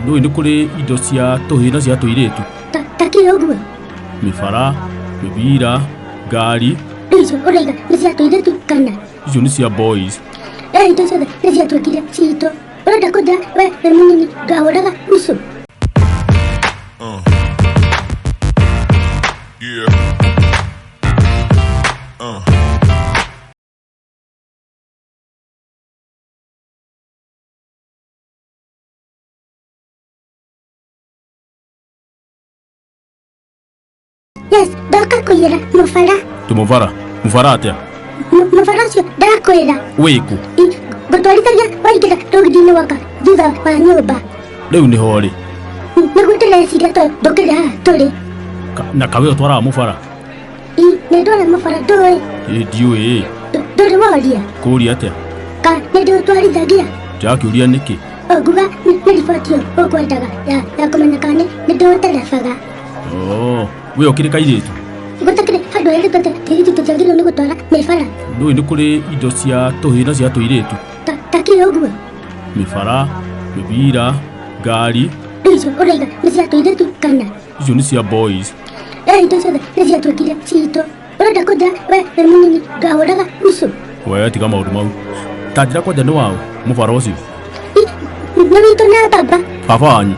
Ndũĩ nĩ kũrĩ indo cia tũhĩĩ na cia tũirĩtu? Ta kĩ ũguo? Mĩbara, mĩbira, ngari. Rĩu icio ũraiga nĩ cia tũirĩtu kana? Icio nĩ cia boys. Ĩ indo ciothe nĩ ciatuĩkire citũ. Ũrenda kũnjĩra we wĩ mũnini ndwahũraga ucu? Yeah. Yes, ndoka kũiyĩra mũbara. Tũmũbara? Mũbara atĩa? Mũbara ũcio ndakwĩra. Wĩkũ? Ngũtwarithagia waingĩra rũgiri-inĩ woka thutha wa nyũmba. Rĩu nĩho rĩ? Nĩguo ndĩreciria tondũ ndũkĩrĩ haha tũrĩ. Na kawe ũtwaraga mũbara? Nĩ ndwara mũbara ndũĩ. Ĩ ndiũĩ ĩ. Ndũrĩ woria? Kũũria atĩa? Ka nĩ ndĩũtwarithagia? Ndĩrakĩũria nĩkĩ? Nguga nĩ riboti ĩyo ũkwendaga ya kũmenya kana nĩ ndĩũterebaga. Oh, we ũkĩrĩ kairĩtu? Gũtakĩrĩ handũ herĩtwo atĩ tũirĩtu tũtiagĩrĩirwo nĩ gũtwara mĩbara. Ndũĩ nĩ kũrĩ indo cia tũhĩĩ na cia tũirĩtu? Ta kĩ ũguo? Mĩbara, mĩbira, ngari. Rĩu icio ũraiga nĩ cia tũirĩtu kana? Icio nĩ cia boys. Ĩ indo ciothe nĩ ciatuĩkire citũ. Ũrenda kũnjĩra we wĩ mũnini ndwahũraga ucu? We tiga maũndũ mau. Ta njĩra kwanja nĩ waũ mũbara ũcio? Nĩ witũ na baba. Baba wanyu?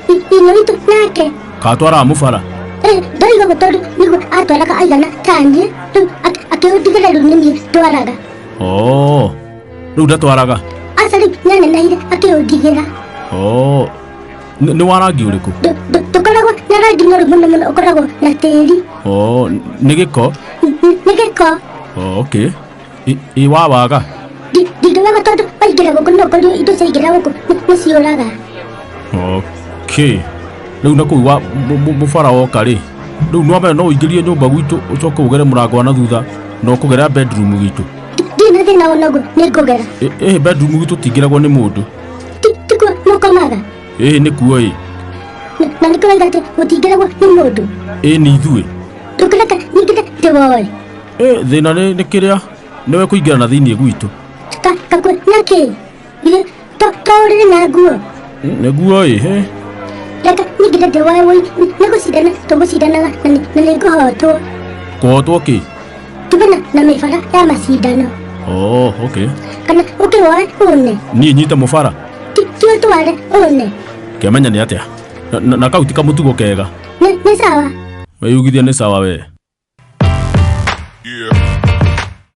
Nĩ witũ nake. Katwaraga mũbara? Ndoiga ũguo tondũ nĩguo atwaraga aigana ta niĩ, rĩu akĩũndigĩra rĩu nĩ niĩ ndwaraga. Oh, rĩu ndatwaraga? Aca rĩu nĩanenehire akĩũndigĩra. Oh, nĩ wa rangi ũrĩkũ? Ndũkoragwo na rangi mũru mũno mũno, ũkoragwo na tĩri. Oh, nĩ gĩko? Nĩ gĩko. Oh, okay. Ĩ wawaga? Ndingĩwaga tondũ waingĩra gũkũ no ũkorio indo ciaingĩra gũkũ nĩ ciũraga. Okay. Rĩu na kũu wa mũbara woka rĩ, rĩu nĩwamenya no ũingĩrie nyũmba gwitũ ũcoke ũgere mũrango wa na thutha na ũkũgera bedroom gwitũ. Ndirĩ na thĩna ona ũguo nĩ ngũgera. Ĩ bedroom gwitũ tingĩragwo nĩ mũndũ. Tikuo mũkomaga? Ĩ nĩkuo ĩ. Na nĩkĩo waiga atĩ gũtingĩragwo nĩ mũndũ? Ĩ nĩ ithuĩ. Ndũngĩreka nyingĩre ndĩwoe. Ĩ thĩna nĩ kĩrĩa nĩwe kũingĩra na thĩinĩ gwitũ. Kakue na kĩ? Githĩ to ũrĩrĩ na nguo? Nĩguo ĩ he. Reke nyingĩre ndĩwoe woi nĩ gũcindana tũgũcindanaga na nĩ ngũhotwo. Kũhotwo kĩ? Tume na mĩbara ya macindano. Oh, okay. Kana ũkĩwoe une. Niĩ nyite mũbara? Ti ũtware une. Kĩamenya nĩ atĩa? Na kau ti kamũtugo kega. Nĩ sawa. Weyugithia nĩ sawa we.